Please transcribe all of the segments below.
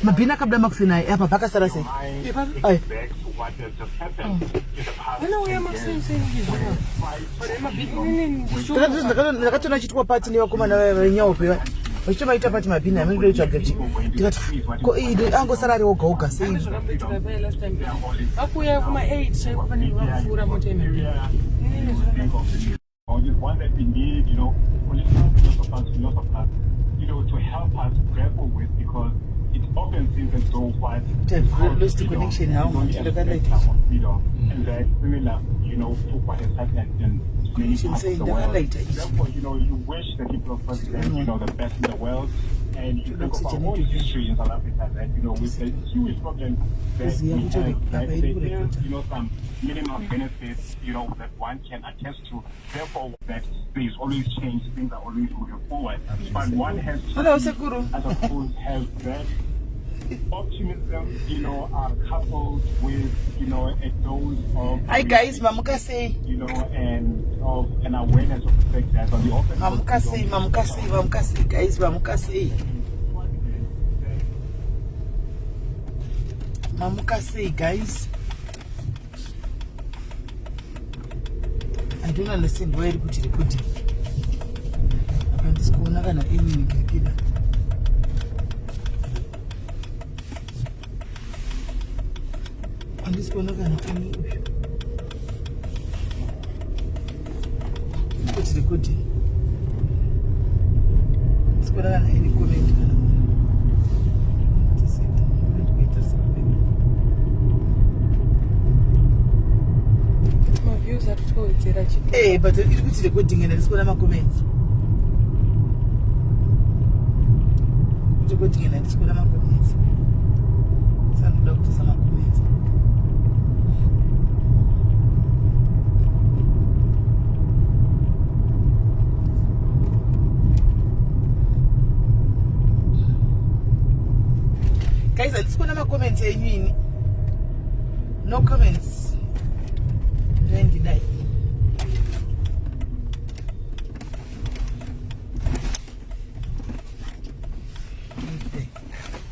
Mabhini akabuda makuseni ayi apa pakasara sei? Ayi. Ndakatoona chitwa pati nevakomana vaya venyaupe vaya. Vachitovaita pati mabhini amene ndoitsvaga chi. Ndikati ko iyi angosara ari oga oga sei? Vakuuya kuma 8 chaiko pane vakupfuura mota yemabhini. Is one that we need, you know, political philosophers, philosophers, you know, to help us grapple with because it often seems as though what lost the connection how freedom and that similar, you know, to what has happened in many parts of the world. Therefore, you know, you wish the people of President, you know, the best in the world. And you think of our own history in South Africa that, you know, with the huge problems that we have, that there is, you know, some minimal benefits, you know, that one can attest to. Therefore, that there is always change, things are always moving forward. But one has to, Hello, Sekuru. I suppose, have that optimism, you know, coupled with, you know, a dose of... Hi guys, mamuka sei? You know, and of an awareness of the fact that on the often... Mamuka sei, mamuka sei, mamuka sei, guys, mamuka sei. Mamuka sei, guys. I don't understand why iri kuti recording apa ndisi kuona kana ini ngirikida handisi kuona kana ini uyu kuti recording ndisi kuona kana ini comment kana Eh, but iri kuti recording and ndisikuona macomments. Recording and ndisikuona macomments. Sanoda kutisa macomments. Guys, handisi kuona macomments enyu ini. No comments. Ndendidai.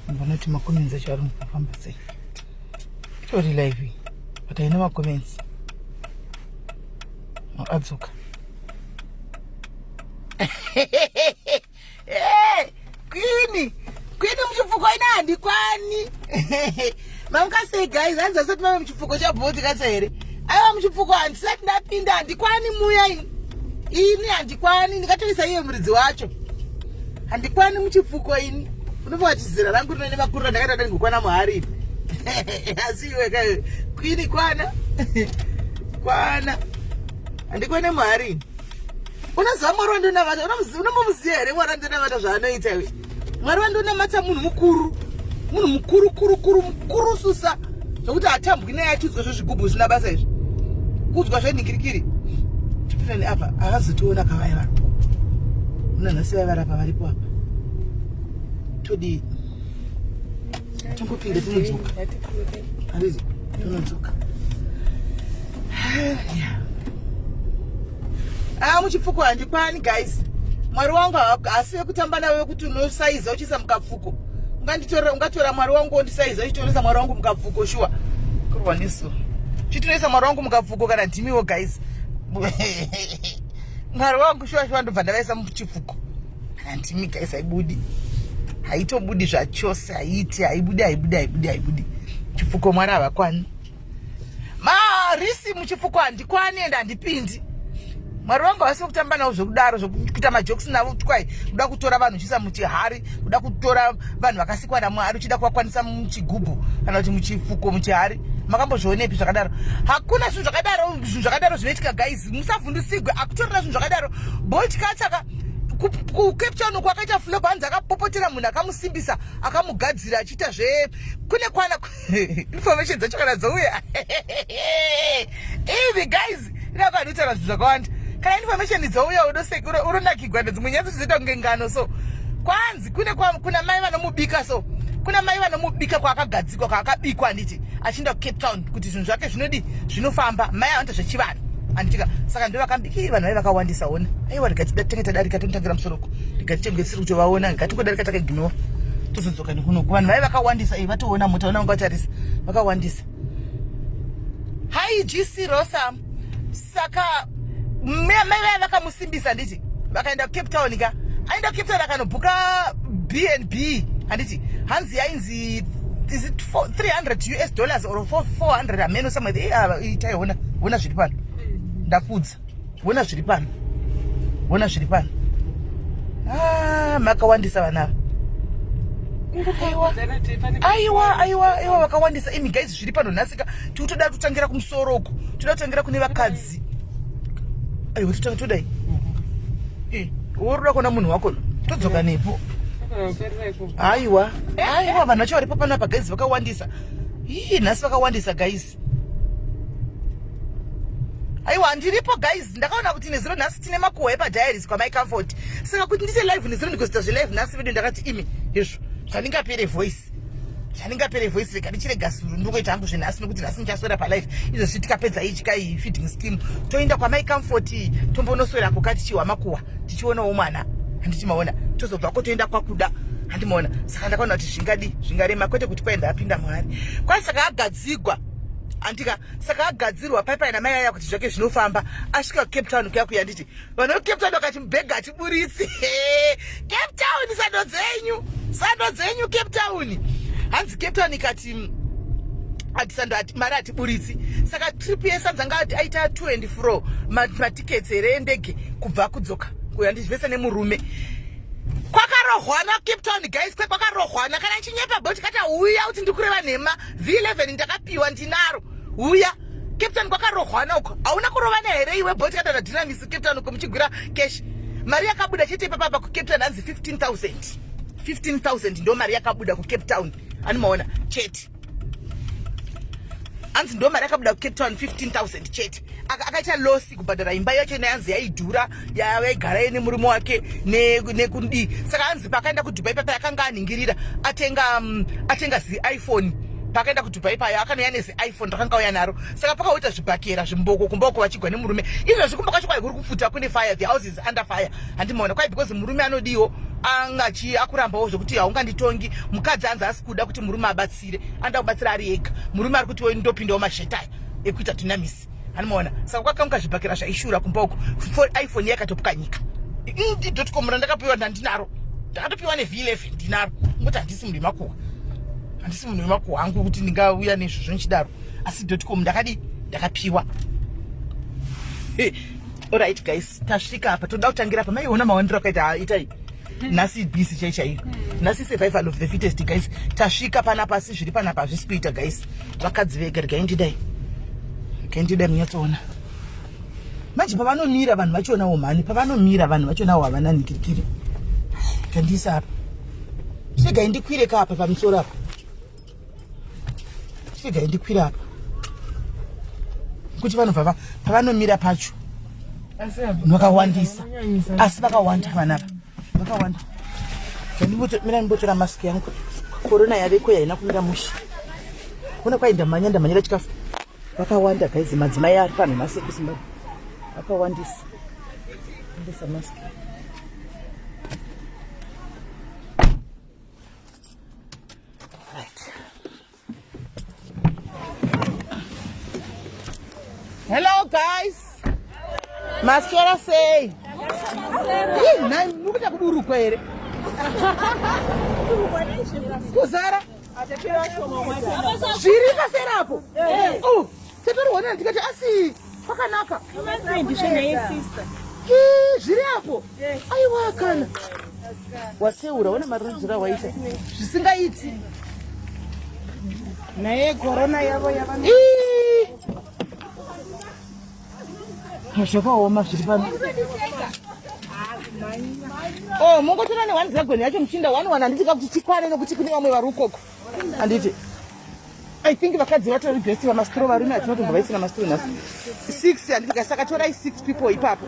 Ndinoti macomments acho ari kufamba sei. Itori live but haina macomments. Adzoka. Hey, kwini kwini muchipfuko ina handikwani mamukasei guys hanzi asati mave muchipfuko chabhoti katsa here aiwa muchipfuko handisati ndapinda handikwani muya ini ini handikwani ndingatoisa iye muridzi wacho handikwani muchipfuko ini unofunga kuti zera rangu rino nemakuru randakaita ndingokwana muhari ini asi iwe ka kwini kwana kwana handikwane muhari ini unoziva mwari wandinamata unombomuziva here mwari wandinamata zvaanoita iwe mwari wandinamata munhu mukuru munhu mukuru kuru kuru mukurususa zvekuti hatambwi naye achiudzwa zvezvigubhu zvisina basa izvi kuudzwa zvenhikirikiri tipinani apa akazotiona kavaya varipo muna nhasi vaya varapa varipo apa todii tongopinda tinodzoka handizi tonodzoka ah muchipfuko handikwani guys mwari wangu haasi vekutamba navo vekuti unosaiza uchiisa mukapfuko unganditorera ungatora mwari wangu wondisaiza uchitoresa mwari wangu mukapfuko shuwa kurwa nesu chitoresa mwari wangu mukapfuko kana ndimiwo guys mwari wangu shuwa shuwa ndobva ndavaisa muchipfuko handimi guys haibudi haitobudi zvachose haiti haibudi haibudi haibudi haibudi chipfuko mwari havakwani marisi muchipfuko handikwani ende handipindi mwari vangu havasi vekutamba navo zvekudaro zvekuita majokisi navo twai kuda kutora vanhu uchiisa muchihari kuda kutora vanhu vakasikwa namwari uchida kuvakwanisa muchigubhu kana kuti muchifuko muchihari makambozvionepi zvakadaro hakuna zvinhu zvakadaro zvinhu zvakadaro zvinoitika guys musavhundusigwe akutorera zvinhu zvakadaro bolt katsaka kucape town uku akaita flop hanzi akapopotera munhu akamusimbisa akamugadzira achiita zve kune kwana information dzacho kana dzouya ivi guys inakanotaura zvinhu zvakawanda kana information dzouya unonakigwa nedzimwe nyaya dzoita kunge ngano so kwanzi kune kuna mai vanomubika so kuna mai vanomubika kwaakagadzikwa kwaakabikwa handiti achienda kucape town kuti zvinhu zvake zvinodi zvinofamba mai avanoita zvechivanhu anditika saka ndo vakambiki vanhu vai vakawandisa ona aiwa rega tenge tadarika tonotangira musoroko rega titenge tisiri kutovaona rega tingodarika takaignora Tozodzoka nekunoku. Vanhu vaive vakawandisa, eh, vatoona mota, vana vanga vatarisa vakawandisa. Hi GC Rosa. Saka mai vaya vakamusimbisa handiti, vakaenda kuCape Town ka, aenda kuCape Town akanobhuka BnB handiti, hanzi yainzi is it 300 US dollars or 400 hameno somewhere. Eh, itai hona, hona zviri pano, ndakudza, hona zviri pano, hona zviri pano. Ah, makawandisa vana ava. Aiwa, aiwa, aiwa, vakawandisa imi guys. Zviri pano nhasika, tikutoda kutangira kumusoro uko, toda kutangira kune vakadzi. Aiwa, totanga todai. Eh, woruda kuona munhu wako, todzoka nepo. Aiwa, aiwa, vanhu vacho varipo panapa guys, vakawandisa. Ii, nhasi vakawandisa guys. Aiwa, handiripo guys. Ndakaona kuti nezuro nhasi tine makuhwa epadiaries kwamai Comfort, saka kuti ndite live nezuro, ndikozoita zvelive nhasi vedu. Ndakati imi, izvo zvandingapere voice, zvandingapere voice, rega ndichirega suru, ndingoita hangu zvenhasi, nekuti nhasi ndichaswera palive. Izvozvi tikapedza ichikai feeding scheme, toenda kwamai Comfort, tombonoswerako ka, tichihwa makuhwa, tichionawo mwana, handiti maona? Tozobvako toenda kwakuda, handimaona? Saka ndakaona kuti zvingadi zvingarema, kwete kuti kwaenda apinda Mwari kwai. Saka agadzigwa andika, saka agadzirwa paipai namai aya kuti zvake zvinofamba. Asvika kuCape Town kuya kuya, nditi vanhu veCape Town vakati mubhega hatiburitsi. Cape Town, sando dzenyu, sando dzenyu Cape Town. Hanzi Cape Town ikati atisando ati mari hatiburitsi. Saka trip yese anga aita to and fro, matickets here endege kubva kudzoka kuya ndivese nemurume, kwakarohwana Cape Town guys, kwe kwakarohwana. Kana nchinyepa boti kata uya kuti ndikureva nhema, V11 ndakapiwa, ndinaro, uya. Cape Town kwakarohwana uko. Hauna kurovana here iwe boti kata naDynamis Cape Town uko muchigwira cash? Mari yakabuda chete ipapapa kuCape Town hanzi 15,000, 15,000 ndo mari yakabuda kuCape Town, animaona? Chete hanzi ndo mari yakabuda kuCape Town, 15,000 chete. Akaita loss kubhadhara imba yacho nayanzi yaidhura yaigara nemurume wake nekudii. Saka hanzi pakaenda kuDubai papa yakanga anhingirira atenga zi iPhone. Pakaenda kuDubai payo akanouya nezi iPhone rakanga uya naro. Saka pakaita zvibhakera zvimboko kumba uko vachigwa nemurume. Izvozvi kumba kwacho kwai kuri kupfuta, kune fire, the house is under fire, handimaona? Kwai because murume anodiwo angachi akurambawo zvekuti haunganditongi. Mukadzi anzi asi kuda kuti murume abatsire, anoda kubatsira ari ega. Murume ari kuti ndopindawo mashetaya ekuita tunamisi, handimaona? Saka kwakamuka zvibhakera zvaishura kumba uko, iPhone yakatopwanyika. Dotcom randakapiwa ndandinaro, ndakatopiwa neV11, ndinaro. Ngoti handisi munhu wemakuhwa, handisi munhu wemakuhwa angu kuti ndingauya nezvozvo nchidaro, asi dotcom ndakadi ndakapiwa. Alright guys, tasvika apa, toda kutangira apa. Maiona mawandiro akaita itai nhasi bisi chai chaiyo nhasi, survival of the fittest guys. Tasvika panapa, asi zviri panapa hazvisi kuita guys, vakadzi vega. Regai ndidai, regai ndidai munyatsoona manje pavanomira vanhu vachionawo mhani, pavanomira vanhu vachionawo havana nhikirikiri. Kandisa apa, chiregai ndikwire ka apa pamusoro apa, chiregai ndikwire apa kuti vanobva pavanomira pacho vakawandisa, asi vakawanda vanava, vakawanda. Mira ndimbotora mask yangu, korona yaveko yaina kumira mushe. Ona kwai ndamhanya, ndamhanyira chikafu. Vakawanda guys, madzimai ari pano nhasi ekuZimbabwe vakawandisa. Ndisa mask. Right. Hello guys. Maswera sei? Ih, nhai mukuita kuburukwa here? Kuzara? Zviri paserapo. Oh, tatoriona ndikati asi kwakanaka. Ih, zviri apo. Aiwa kana. Wateura, ona marudziro awaita. Zvisingaiti. Naye korona yavo yava. Ih! Zvakaoma zviri pano. Oh, mungotora ne one dragon yacho muchinda one one, handiti ka, kuti tikwane, nokuti kune vamwe vari ukoko, handiti? I think vakadzi vatori best vamastro, varume hatinotombovaisira mastro nhasi. Six, handiti ka? Saka torai six people ipapo.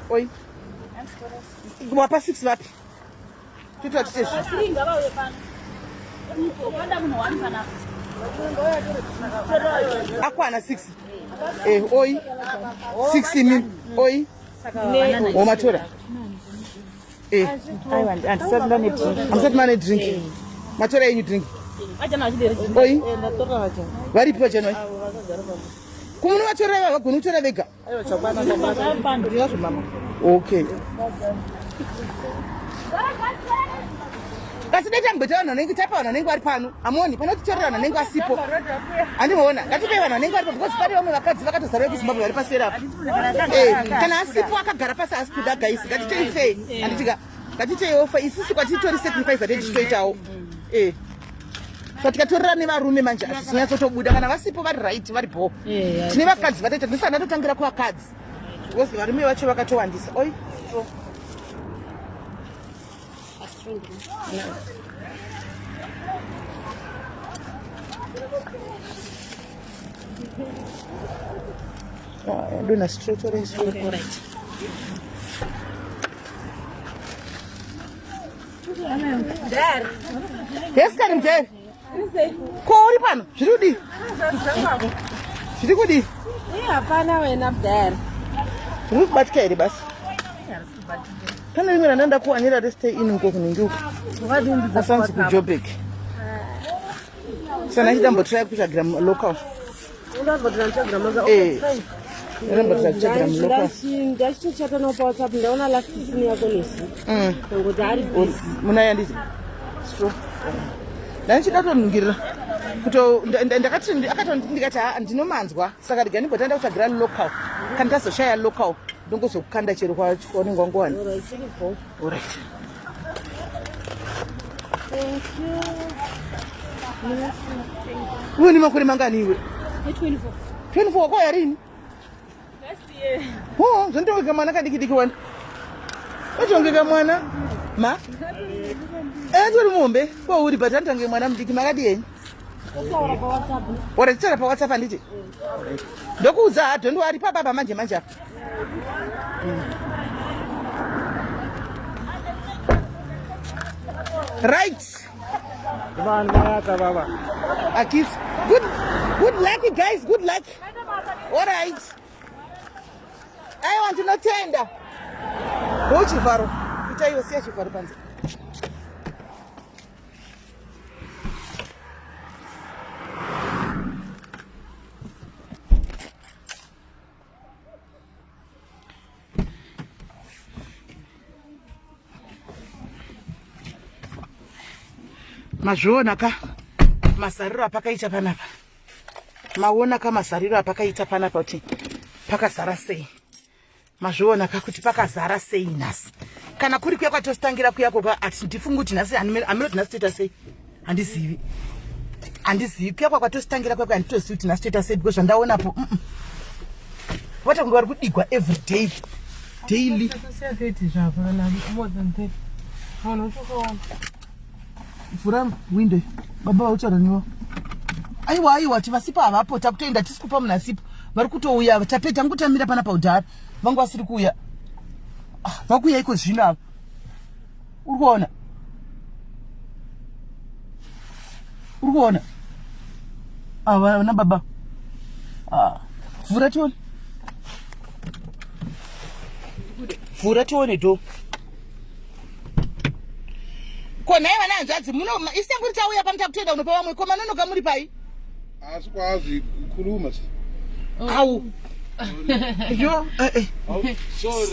Oi, wapa six vapi? Toita tite zvi akwana six. Eh, oi, six imi, oi, womatora. Eh. Aiwa, handisati ndane drink. Hamusati mane drink. Matora yenyu drink. Oi. Varipi vachana vai? Kumuno vatora iva vagoni kutora vega. Okay. Kasi dai tamboita vanhu vanenge tapa vanhu vanenge vari pano. Amoni panotitorera vanhu vanenge vasipo. Handimaona. Ngatipei vanhu vanenge varipo because pane vamwe vakadzi vakatozara vekuZimbabwe vari paseri apa. Eh, kana asipo akagara pasi asi kuda guys. Ngatitei fair. Handitika. Ngatitei ofa isusu kwatitori sacrifice atei tichitoitawo. Eh. Saka tikatorera nevarume manje hazvizinyatsotobuda kana vasipo vari right vari bho. Tine vakadzi vatoita ndisana ndatotangira kuvakadzi. Because varume vacho vakatowandisa. Oi. Ah, dona straw, tore straw. All right. Yes, kani mjeri. Ko uri pano? Zviri kudii? Zviri kudii? Hapana wena mdara. Riri kubatika here basi? Pane rimwe randanda kuwanira restay in uko kunenge uko. Asanzi kuJoburg. Sana chidambotirai kutsvagira local. Eh. Ndambotirai kutsvagira local. Ndachitochata nawo paWhatsApp ndaona last scene yako nesu. Ngoti ari busy. Muna yanditi. Straw. Ndanichida kutonhungirira. Kuto ndakati akatonditi ndikati haa ndinomanzwa saka rega ndimbotanda kutsvagira local. Kana tazoshaya local ndongozokukanda chero kwaunenge wangowana. Alright. Iwe ni makore mangani iwe? 24. 24 wakauya rini? Last year. Oh, zvandongeka mwana kadiki diki wani. Watongeka mwana. Ma? Eh, tori muhombe. Kwauri but anditange mwana mudiki makadi yenyu. Ora tichara pa WhatsApp handiti? Ndokuudza ha don't worry papa pa manje manje apa. Right. Vanhu vayaka vava. Akis. Good good luck guys, good luck. All right. Aiwa ndinotenda. Ho chivharo. Itaiwe siya chivharo panze. Mazviona ka mazariro apakaita panapa. Maona ka mazariro apakaita panapa kuti pakazara sei. Mazviona ka kuti pakazara sei nhasi. Kana kuri kuya kwatositangira kuya koka ati ndifungi kuti nhasi ameno kuti nhasi toita sei. Handizivi. Handizivi kuya kwatositangira kuya handitozivi kuti nhasi toita sei because zvandaonapo. Vata kunge vari kudigwa every day. Daily. Vhura window. Baba vautaura nevo. Aiwa aiwa tivasipo havapo takutoenda tisi kupa munhu asipo. Vari kutouya tapeta ngotamira pana paudhara. Vangu vasiri kuuya. Ah, vakuuya iko zvino ava. Uri kuona? Uri kuona? Ava vana baba. Ah, vhura tione. Vhura tione do. Ko nhai vana hanzvadzi muno isanguri tauya pano takutoenda kunopa vamwe ko manonoka muri pai? Asikwazi kukhuluma. Awu. Yo, eh eh.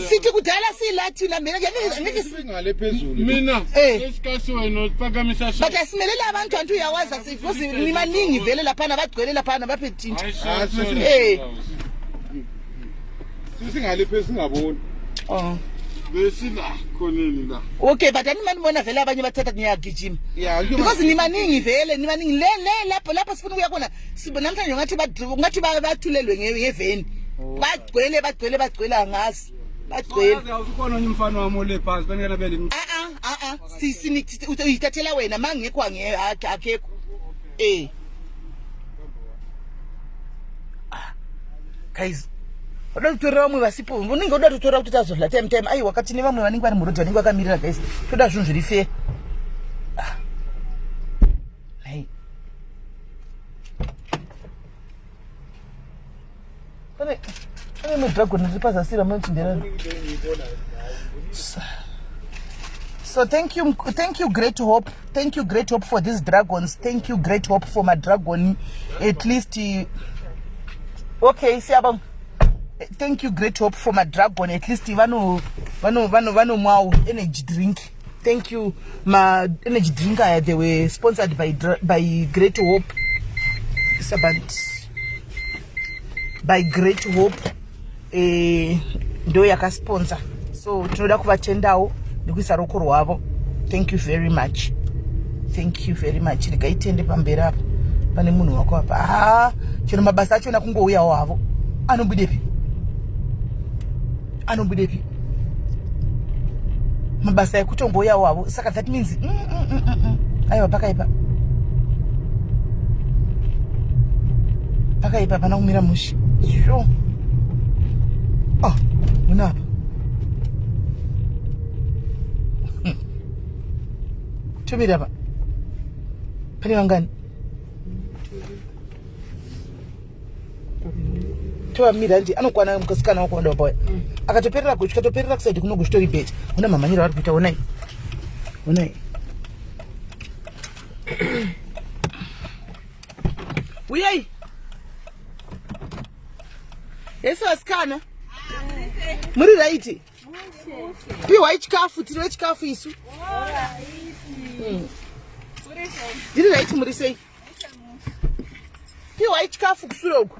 Sithi kudala sila thina mina ngeke ngeke Ngale phezulu. Mina Eh. esikasi wena uphakamisa but asimelele abantu antu uyawazi because nimaningi vele laphana bagcwele laphana baphe thinta. Eh. Sisingale phezulu singaboni. Oh. Besila khoneni la. Okay, but animanibona vele abanye bathatha niyagijima. Yeah, Because nimaningi vele nimaningi le le lapho lapho sifuna ukuya khona sibo namhlanje ngathi ngathi bathulelwe ngeveni. Bagcwele bagcwele bagcwele angazi. Bagcwele. Awukhona onye umfana wami ole phansi bengena bele. Ah ah ah ah si si uyithathela wena mangekho akekho. Eh. Ah. Guys, uda kutorera vamwe vasipo unenge uda kutotora kuti tazodla time time aiwa kati nevamwe vanenge vari murodhi vanenge vakamirira guys toda zvinhu zviri fair. Ah. Nhai. Pane pane imwe dragon iri pazasi ramunoti nderani. So thank you, thank you Great Hope, thank you Great Hope for these dragons, thank you Great Hope for my dragon. At least okay, siyabonga. Thank you Great Hope for my dragon. At least vano vano vano vanomwawo energy drink. Thank you ma energy drink aya, they were sponsored by Great Hope. Sabant by Great Hope, ndo yakasponsor, so tinoda kuvatendawo nekuisa roko rwavo. Thank you very much, thank you very much. Regai tiende pamberi apa, pane munhu wako apa. Ha, chero mabasa achona kungouyawo havo. Anobudepi? Anobudepi mabasa ekutongouyawo havo? Saka that means Aiwa, pakaipa, pakaipa, pana kumira mushe. Sure. Oh, munapa tomira pa pane vangani? Tovamira ndi anokwana mukasikana wako wanda wapauya akatoperera kuchikatoperera kusaidi kuno kuchitori better. Una mamhanyiro avari kuita, onai, onai. Uyai yese vasikana, muri right? Piwai chikafu, tine chikafu isu. Ndiri right, muri sei? Piwai chikafu kusure uku.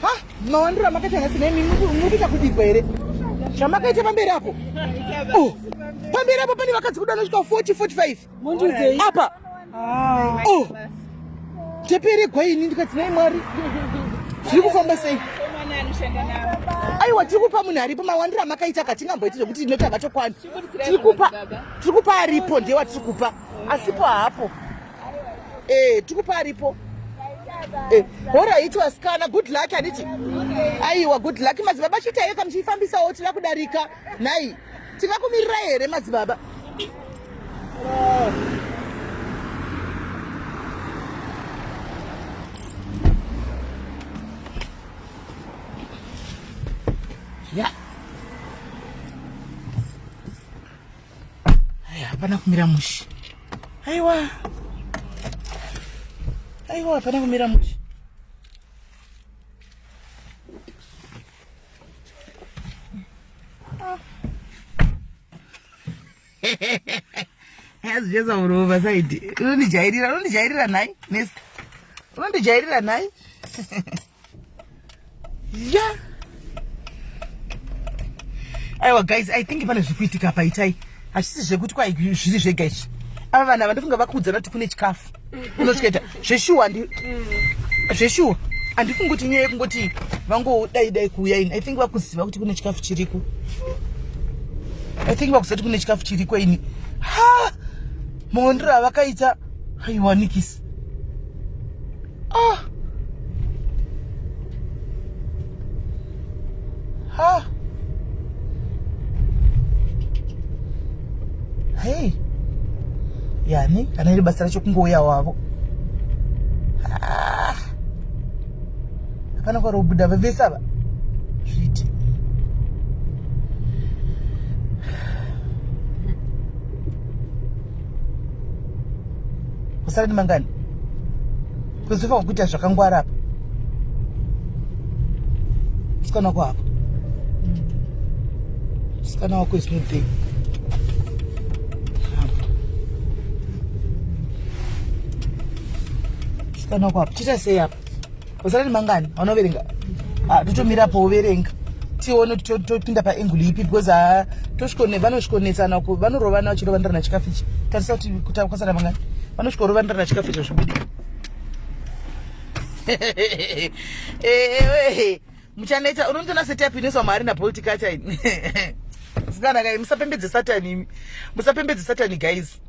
Ha, mawandiro amakaita nhasi nemi, muri kuita kudikwa here zvamakaita pamberi apo? Oh, pamberi apo pane vakadzi kuda nosvika 40 45 apa. Oh, teperegwa ini ndikati, nai Mwari, zviri kufamba sei? Aiwa, tiri kupa munhu aripo. Mawandiro amakaita katingamboiti zvekuti tinoti havatokwani. Tiri kupa aripo, ndewa tiri kupa, asipo hapo. Tiri kupa aripo. Alright vasikana, good luck. Handiti? Aiwa, good luck madzibaba. Chiitaiyo kamuchifambisawo, tida kudarika nhai. Tingakumirira here madzibaba? Ya, aya hapana kumira mushe. Aiwa, aiwa, hapana kumira mushe. Azvichesa urova saidi. Unondijairira, unondijairira nhai Nesta, unondijairira nhai. Ya, aiwa guys, I think pane zviri kuitika paitai. Hachisi zvekuti kwai zviri zvega izvi. Ava vanhu ava ndofunga vakuudzana kuti kune chikafu unosvikaita zveshuwa. Zveshuwa, handifungi kuti nyaya yekungoti vangodai dai kuuya ini. I think vakuziva kuti kune chikafu chiriko. I think vakuziva kuti kune chikafu chiriko ini. Ha, maondero avakaita, aiwa, nikisi. Ah, ha, hei, yani kana iri basa racho kungouya wavo. Ah. Hapana kwarobuda vese ava zviti. Kusara nemangani kuzofanwa kuita zvakangwara apa. Musikana wako apa, musikana wako is not there apa. Musikana wako apa, chiita sei apa? Usara nemangani aunoverenga? Ah, totomirapo woverenga, tione kuti topinda paangle ipi, because ha, tosvikone vanosvikonetsana ku vanorovana vachirovandirana chikafu ichi. Tarisa kuti kwasara mangani vanosvikorovandirana chikafu icho zvibude. Eh, muchaneta. Unondiona setup inoiswa mari naBolt kacha ini. Sikana kai, musapembedze Satani imi, musapembedze Satani guys,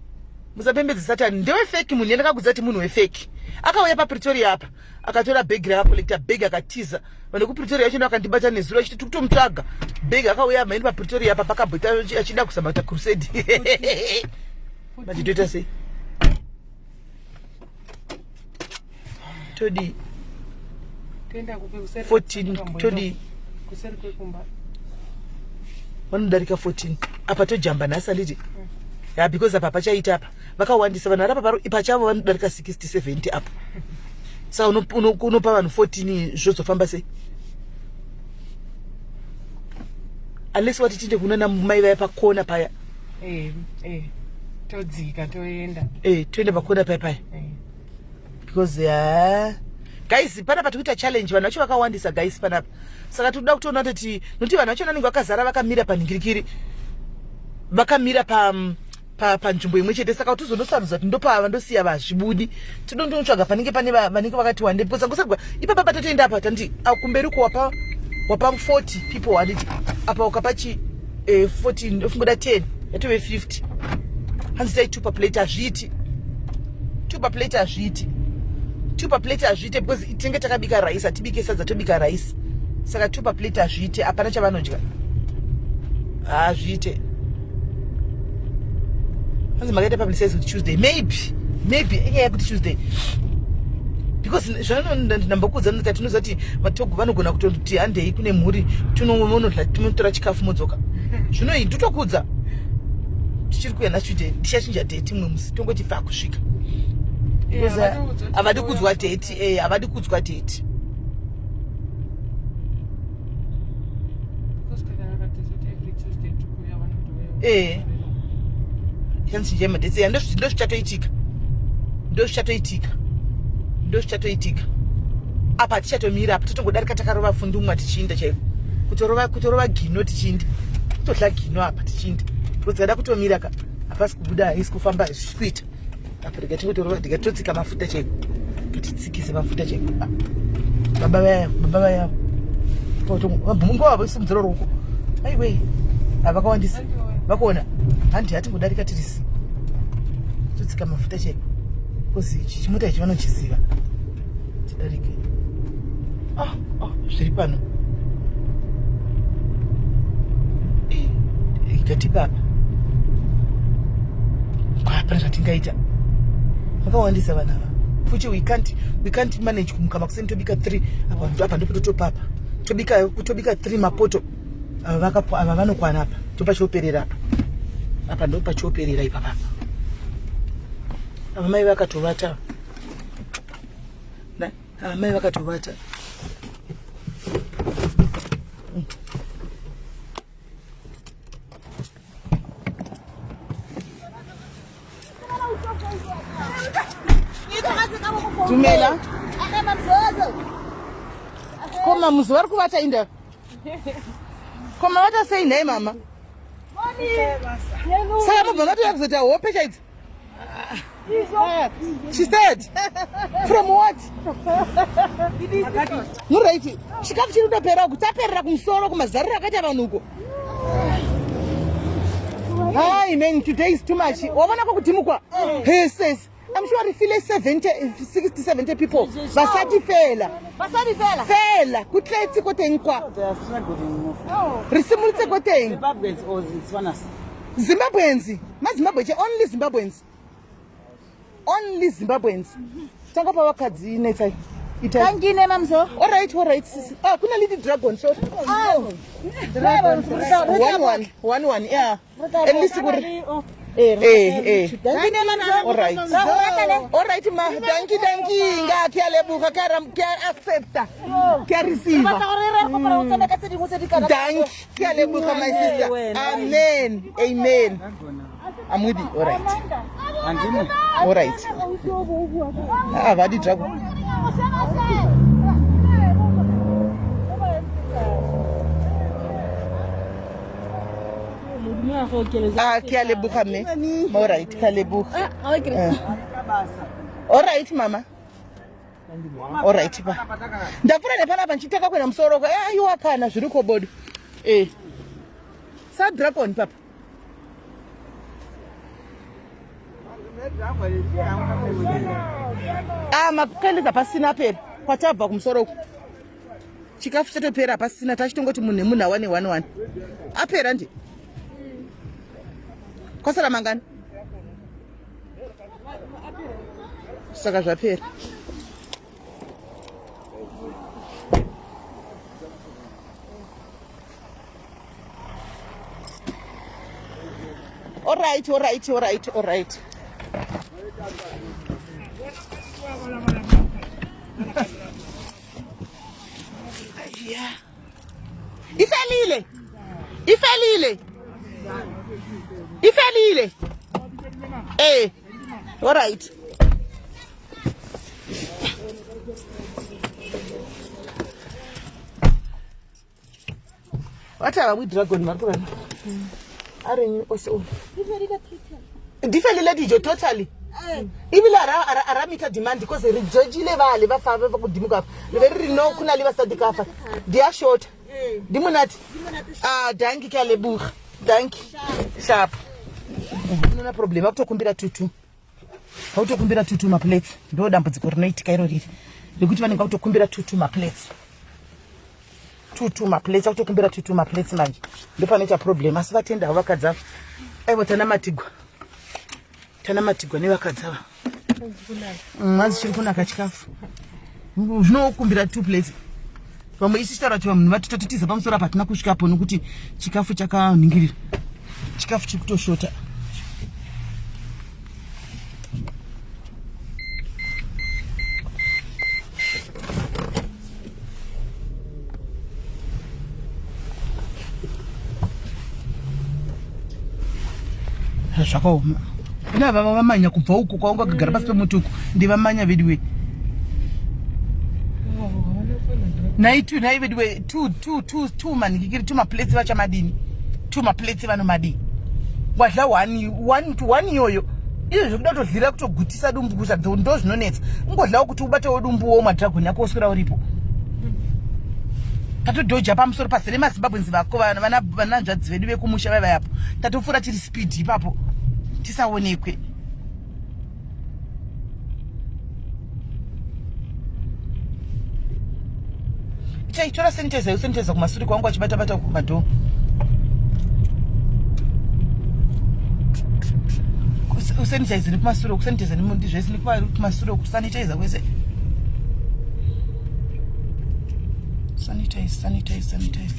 musapembedze Satani. Ndewefake munhu yandakakudza kuti munhu wefake akauya paPretoria apa, akatora bhegi rakacollecta bhegi, akatiza. Vanhu kuPretoria yacho vakandibata nezuro achiti tikutomutsvaga bhegi. Akauya maini paPretoria apa, pakabhota achida kuzama kuita crusade. Vachitoita sei? Todii? 14 todii? Kuseri kwekumba. Vanodarika 14 apa tojamba nhasi handiti? Ya, because apa pachaita apa vakawandisa vanhu vari apa pachavo vanodarika 60 70 apo. Saka unopa vanhu 14 zvozofamba sei? Unless wati tiinde kuna mai vaya pakona paya. Eh, eh. Todzika toenda. Eh, toenda pakona paya paya. Eh. Because yeah. Guys, panapa tikuita challenge, vanhu vacho vakawandisa guys panapa. Saka tikuda kutoona kuti nokuti vanhu vacho vanenge vakazara vakamira panhingirikiri. Vakamira pa panzvimbo imwe chete, saka tozondosarudza kuti ndopava ndosiya vazvibudi, tinondotsvaga panenge pane vanenge vakati wande, because angosarudza ipapa patotoenda apa tandi kumberi uko wapa 40 people handiti? Apa ukapa chi 14 ndofungoda 10 yatove 50. Hanzi tai 2 paplate hazviiti, 2 paplate hazviiti, 2 paplate hazviite because tinenge takabika rice, hatibike sadza, tobika rice, saka 2 paplate hazviite, hapana chavanodya, hazviite. Hanzi makaita publicize kuti Tuesday, maybe inyaya yekuti Tuesday because zvandambokuudza noti tinoziva kuti matogo vanogona kutoti handei kune mhuri, tinonodla, tinotora chikafu modzoka. Zvino iyi ndotokudza tichiri kuya naTuesday, tichachinja date mumwe musi, tongoti fa kusvika because havadi kuudzwa date, havadi kuudzwa date. Because takanaka tisati every Tuesday tikuuya vanotouya. Chanichinjai madates ya, ndozvichatoitika, ndozvichatoitika, ndozvichatoitika. Apa hatichatomira apa, totongodarika takarova fundumwa tichiinda chaiko, kutorova gino tichiinda, kutodla gino apa tichiinda, because kada kutomira ka hapasi kubuda, haisi kufamba, hazvisi kuita apa. Rega tingotorova, rega totsika mafuta chaiko, titsikise mafuta chaiko. Ah, baba vaya, baba vaya ngova vosimudzira ruoko, aiwe, havakawandisa vakuona handi, hatingodarika tirisi totsika mafuta chaiko, because ichi chimota ichi vanochiziva, tidarike. Ah, ah, zviri pano ikatipa apa, hapana zvatingaita, vakawandisa vanhu ava futi. We can't manage kumuka makuseni tobika 3 apa, apa ndopototopapa tobika 3 mapoto ava ava vanokwana apa, topachoperera apa, apa ndopachoperera ipapa. Ava mai vakatovata, ava mai vakatovata. Dumela. Ko mamuzi vari kuvata inda? Ko mavata sei nhai mama? Saka mubva matouya kuzoita hope chaidzo? She's dead. From what? Muright. Chikafu chiri kutopera uku. Taperera kumusoro kumazariro akaita vanhu uko. Hi man, today is too much. Waona kwakudhimukwa? Hey sis. I'm sure refile 70 60 70 people. Basadi fela. Basadi fela. Fela. Kutletse ko teng kwa. They are struggling more. Re simolotse ko teng. Zimbabweans or Tswanas? Zimbabweans. MaZimbabwe che only Zimbabweans. Only Zimbabweans. Tanga pa vakadzi netsai. Itai. Thank you, Mamzo. All right, all right. Sisi. Ah, kuna Lady Dragon. So. Oh. One one, one one, yeah. At least kuri. Eh, eh. Thank you, Mamzo. All right. All right, ma. Thank you, thank you. Nga ke a leboga, ke a ke a accepta. Ke a receive. Thank ke a leboga my sister. Amen. Amen. I'm with you. All right. Andini. All right. Ah, vadi dragon. Ah, ke a leboga mme. All right, ke a leboga. All right, mama. All right pa. Ndapfuura nepanapa ndichitaka kuenda musoro ko. Eh, aiwa kana zviri ko bodo. Eh. Sa dragon papa. Ah, makeleza pasina pera. Kwatabva kumusoro uku. Chikafu chatopera pasina, tachitongoti munhu nemunhu awane one one. Apera ndi. Kwasara mangani? Saka zvapera. Alright, alright, alright, alright. Yeah. Ifelile. Ifelile. Ifelile. Eh. Alright. What are we dragon vari kurana? Arenyu ose uyu. Di felile dijo totally. Ebile a ra meter demand because re judgile vale ba fa ba godimo ka fa. Re be re re no go na le basadi ka fa. Di a short. Di monate. Ah, dankie ke a leboga. Dankie. Sharp. Unoona problem akutokumbira tutu. Vakutokumbira tutu maplates. Ndo dambudziko rinoitika iro riri. Rekuti vanenge vakutokumbira tutu maplates. Tutu maplates, vakutokumbira tutu maplates manje. Ndopanoita problem asi vatenda havo vakadzi ava. Aiwa tanamatigwa. Tanamatigwa nevakadzi ava. Hanzi chiri kunaka chikafu. Zvinokumbira two plates. Vamwe isi chitaura kuti vanhu vatitotiza pamusoro apa hatina kusvikapo nokuti chikafu chakaningirira. Chikafu chiri kutoshota. Zvakaoma. Ina vava vamanya kubva uko kwaunga kugara pasi pemuti uko ndivamanya veduwe. Nhai tu nhai veduwe tu tu tu tu manikikiri tu maplates vachamadini tu maplates vanomadii wadla one one to one iyoyo izvo zvekuda kutodyira kutogutisa dumbu kusa ndo zvinonetsa ungodlawo kuti ubatewo dumbu wo madragon yako woswera uripo tatodhoja pamusoro pazere mazimbabwenzi vako vananzvadzi vedu vekumusha vaivayapo tatopfuura tiri speed ipapo tisaonekwe Ichaitora sanitizer yosanitizer kumasure kwangu achibata bata kumadhoo. Usanitize nekumasure, usanitize zvese nekumasure, kusanitizer kwese. Sanitize, sanitize, sanitize.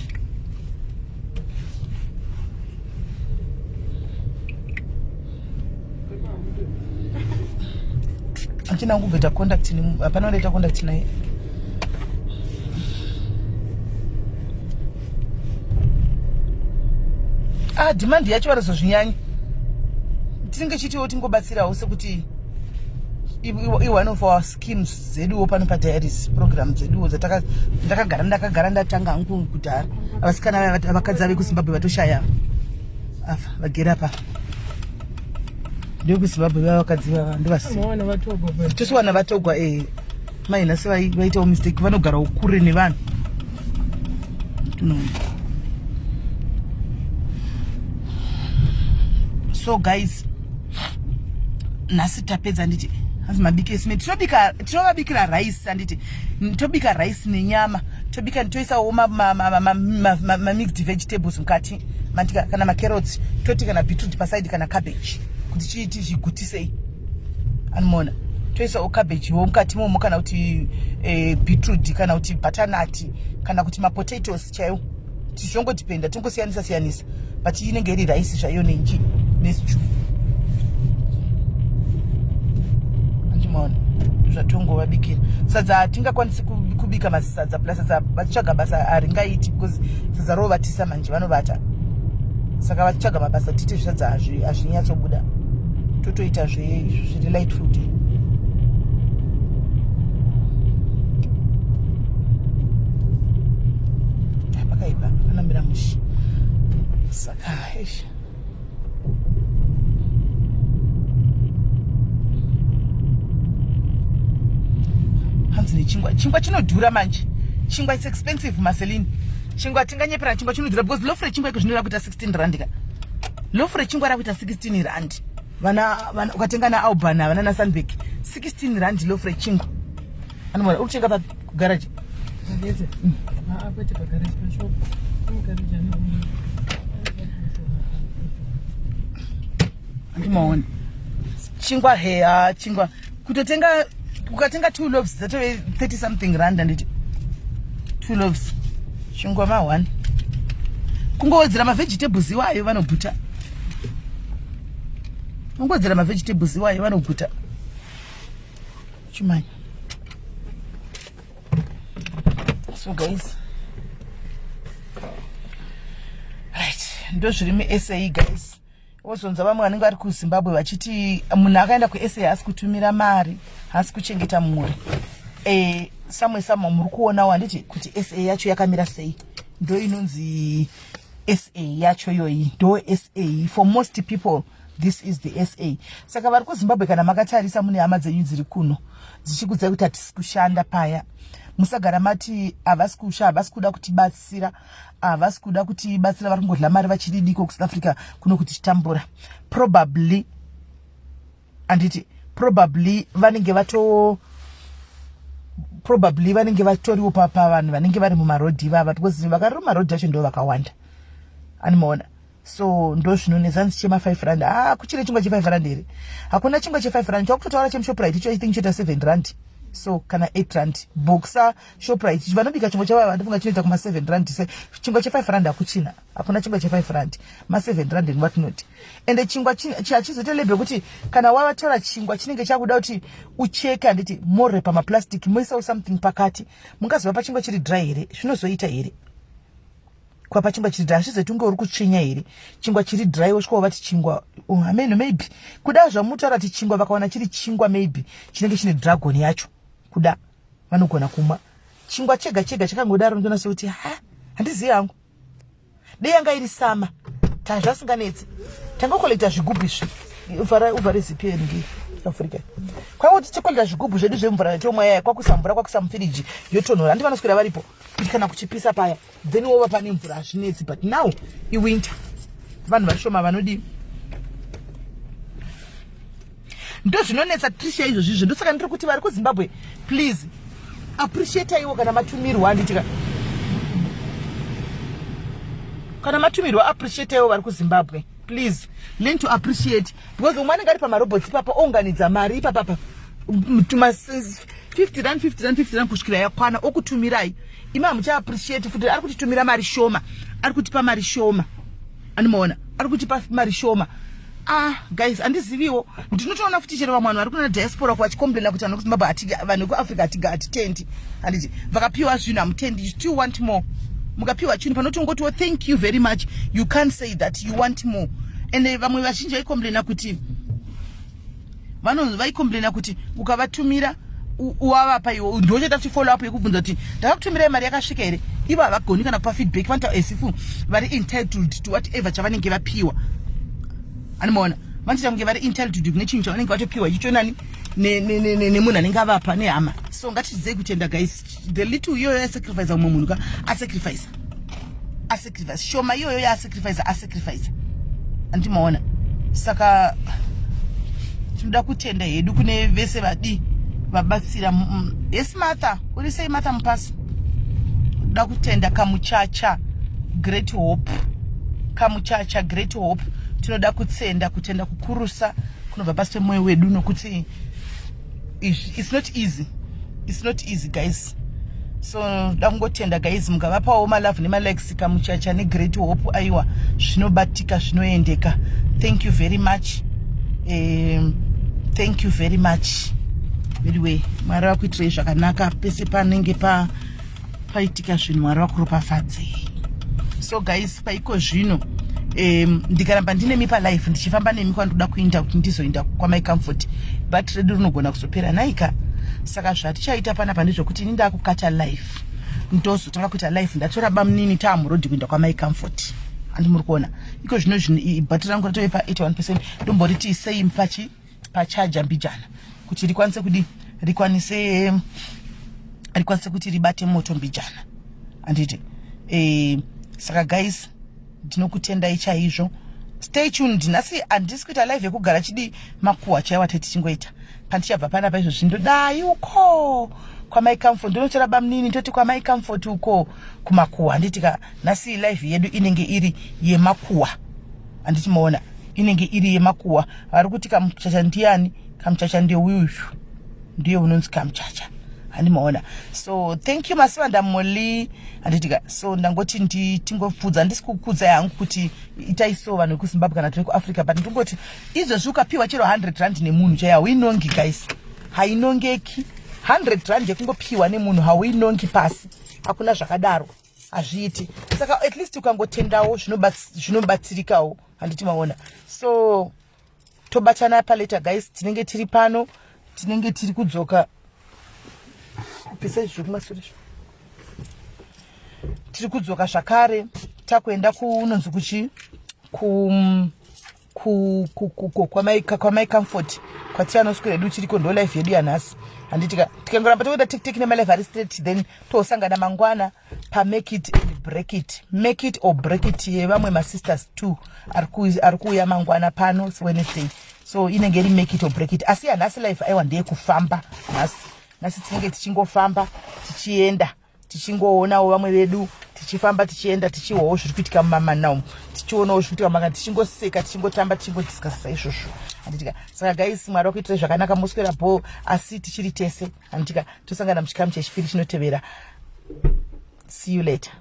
Achina kubvita contact ni hapana unoita contact naye. Ah, demand yacho vanozozvinyanya. Tinenge chitiwo tingobatsirawo sekuti i-one of our schemes dzeduwo pano padiaries program dzeduwo dzataka ndakagara ndatanga hangu kudhara. Vasikana vakadzi ave kuZimbabwe vatoshaya ava vagere apa. Ndekuzimbabwe vava vakadzi vava ndovasitosiwana vatogwa e mai nhasi vaitawo mistake vanogarawo kure nevanhu so guys nhasi tapedza handiti hanzi mabike esime tinobika tinovabikira rice handiti tobika rice nenyama tobika toisawo mamixed vegetables mukati mandika kana macarrots toti kana beetroot paside kana cabbage kuti chiiti zvigutisei anomuona toisawo cabbage wo mukati momo kana kuti eh, beetroot kana kuti butternut kana kuti mapotatoes chaiwo tichongodependa tingosiyanisa siyanisa but inenge iri rice zvaiyo nenji nestew andimaona zvatongovabikira sadza hatingakwanisi kubika masadza plus sadza vachitsvaga basa haringaiti because sadza rovatisa manje vanovata saka vachitsvaga mabasa tite zvisadza hazvinyatsobuda totoita zviri light food pakaipa pakanamira mushe saka eish hanzi nechingwa chingwa chinodhura manje chingwa it's expensive maselini chingwa tinganyepera chingwa chinodhura because loaf rechingwa iko zvinoda kuita 16 rand ka loaf rechingwa rakuita 16 rand vana vana ukatenga na Alban vana na Sandberg 16 rand loaf rechingwa anoona uri kutenga papi kugarage Ah, kwete pagarage pashop. Mugarage ano. Andimaona. Chingwa heya chingwa kutotenga ukatenga two loaves dzatove 30 something rand anditi two loaves chingwa ma one kungowedzera mavegetables iwayo vanobhuta. Ungodzera mavegetables iwayo vanoguta. Chimanya. So guys. Right, ndozviri muSA guys. Wozonzwa vamwe vanenge vari kuZimbabwe vachiti munhu akaenda kuSA haasi kutumira mari, haasi kuchengeta mhuri. Eh, samwe samwe muri kuonawo handiti kuti SA yacho yakamira sei. Ndo inonzi SA yacho iyoyi, ndo SA for most people. This is the SA. Saka vari kuZimbabwe kana makatarisa mune hama dzenyu dziri kuno dzichikudzai kuti hatisi kushanda paya, musagara mati havasi kusha, havasi kuda kutibatsira, havasi kuda kutibatsira, vari kungodla mari vachididiko kuSouth Africa kuno kuti chitambura. Probably handiti, probably vanenge vato probably vanenge vatoriwo pavanhu vanenge vari mumarodhi ivava, because vakari mumarodhi acho ndo vakawanda, animaona. So ndo zvinonetsa. Hanzi chema 5 rand. Ah, kuchine chingwa che5 rand here? Hakuna chingwa che5 rand. Chakutotaura chemuShoprite icho, I think choita 7 rand so kana 8 rand. Boxer Shoprite vanobika chingwa chavava, ndofunga chinoita kuma 7 rand. Se chingwa che5 rand hakuchina, hakuna chingwa che5 rand, ma7 rand and what not. Ende chingwa hachizoite label kuti kana wavatora chingwa chinenge chakuda kuti ucheke, handiti, more pamaplastic moisawo something pakati. Mungazova pachingwa chiri dry here? Zvinozoita here kwapa chingwa chiri dry? Hazvizoiti unge uri kutsvinya here chingwa chiri dry? Wosvika wavati chingwa, oh, ameno maybe kuda zvamutaura kuti chingwa vakawana chiri chingwa, maybe chinenge chine dragon yacho, kuda vanogona kumwa chingwa chega chega chakangodaro. Ndona sekuti ha, handizivi hangu. Dei yanga iri sama tazvasinganetsi, tangokolekta zvigubhu izvi. Uvhare zipi ndi Africa kwakuti tikolekta zvigubhu zvedu zvemvura yatomwa yaya, kwakuisa mvura, kwakuisa mufiriji yotonhora, handi vanoswera varipo kuti kana kuchipisa paya, then wova pane mvura, hazvinetsi. But now iwinter, vanhu vashoma vanodii? Ndo zvinonetsa, Trisha, izvozvizvo. Ndosaka ndiri kuti vari kuZimbabwe, please appreciateiwo kana matumirwa, handitika? Kana matumirwa, appreciateiwo vari kuZimbabwe. Please learn to appreciate, because umwe anenge ari pamarobots ipapa, ounganidza mari ipapapa, tuma 50 rand, 50 rand, 50 rand, kusvikira yakwana, okutumirai. Imi hamuchaappreciate futi. Ari kutitumira mari shoma, ari kutipa mari shoma, andimaona, ari kutipa mari shoma. Ah guys, handiziviwo. Ndinotoona futi chero vamwe vanhu vari kuna diaspora vachicomplaina kuti vanhu vekuZimbabwe, vanhu vekuAfrica hatitendi, handiti? Vakapiwa zvinhu hamutendi, you still want more. Mukapiwa chinhu panotongotiwo "Thank you very much," you can't say that, you want more. And vamwe vazhinji vaicomplaina kuti vanonzi vaicomplaina kuti ukavatumira, wavapa iwo, ndochoita kuti follow up yekubvunza kuti ndakakutumirai mari, yakasvika here? Ivo havagoni kana kupa feedback. Vanoita as if vari entitled to whatever chavanenge vapiwa, animaona. Vanoita kunge vari entitled kune chinhu chavanenge vatopiwa ichicho nani, nemunhu anenge avapa, nehama. So ngatidzidzei kutenda, guys. The little iyoyo yasacrifice umwe munhu ka, asacrifice, asacrifice shoma iyoyo yaasacrifice, asacrifice, andimaona. Saka tinoda kutenda hedu kune vese vadi vabatsira. Yes, Martha, uri sei, Martha Mupasi? Toda kutenda Kamuchacha Great Hope, Kamuchacha Great Hope. Tinoda kutsenda, kutenda kukurusa kunobva pasi pemwoyo wedu, nokuti it's not easy, it's not easy, guys. So da kungotenda, guys. Mukavapawo malove nemalikes, Kamuchacha neGreat Hope, aiwa, zvinobatika, zvinoendeka. Thank you very much, thank you very much. Anyway, Mwari vakuitirei zvakanaka pese panenge paitika zvinhu. Mwari vakuropafadzei. So guys, paiko zvino ndikaramba ndinemi palife, ndichifamba nemi kwandoda kuinda kuti ndizoinda kwamai Comfort, but redu rinogona kuzopera naika. Saka zvatichaita panapa ndezvekuti ini ndakukata life, ndozotanga kuita life ndatora bamunini taamurodhi kuenda kwamai Comfort, handi muri kuona? Iko zvino zvino bhatiri rangu ratove pa81%. Ndomboriti isei pachi pachaja mbijana kuti rikwanise kudi rikwanise kuti ribate moto mbijana, handiti? Saka guys, ndinokutendai chaizvo. Stay tuned. Nhasi handisi kuita live yekugara chidi makuhwa chaiwa teti tichingoita. Pandichabva panapa izvozvi, ndodai uko kwamai Comfort, ndinotora bamunini, toti kwamai Comfort uko kumakuhwa, handiti ka? Nhasi live yedu inenge iri yemakuhwa, handiti maona? Inenge iri yemakuhwa. Vari kuti Kamuchacha ndiani? Kamuchacha ndeuyu, ndiye unonzi Kamuchacha. Handimaona. So thank you, Masivanda Moli, handitika. So ndangoti tingopfudza, handisi kukudzai hangu kuti itai so vanhu vekuZimbabwe kana kuti vekuAfrica, but ndingoti izvozvi ukapiwa chero 100 rand nemunhu chaiyo, hauinongi, guys, hainongeki. 100 rand yekungopiwa nemunhu hauinongi pasi, hakuna zvakadaro, hazviiti. Saka at least ukangotendawo zvinobatsirikawo, handiti maona? So tobatana palater, guys. Tinenge tiri pano, tinenge tiri kudzoka. Pisa izvi zvekumasure izvo. Tiri kudzoka zvakare, takuenda kunonzi kuchi ku kwamai Comfort kwatiri anoswera edu chiriko. Ndo life yedu yanhasi, handitika? Tikangoramba tokuita tik tik nemalife ari straight, then tosangana mangwana pamake it and break it, make it or break it yevamwe masisters two ari kuuya mangwana pano Wednesday. So inenge iri make it or break it, asi yanhasi life, aiwa, ndeyekufamba nhasi. Nhasi tinenge tichingofamba tichienda, tichingoonawo vamwe vedu, tichifamba tichienda, tichihwawo zviri kuitika mumamana umu, tichionawo zviri kuitika mumaka, tichingoseka, tichingotamba, tichingodiscussa izvozvo, handitika? Saka guys, Mwari wakuitirai zvakanaka, moswera bho, asi tichiri tese, handitika? Tosangana muchikamu chechipiri chinotevera. See you later.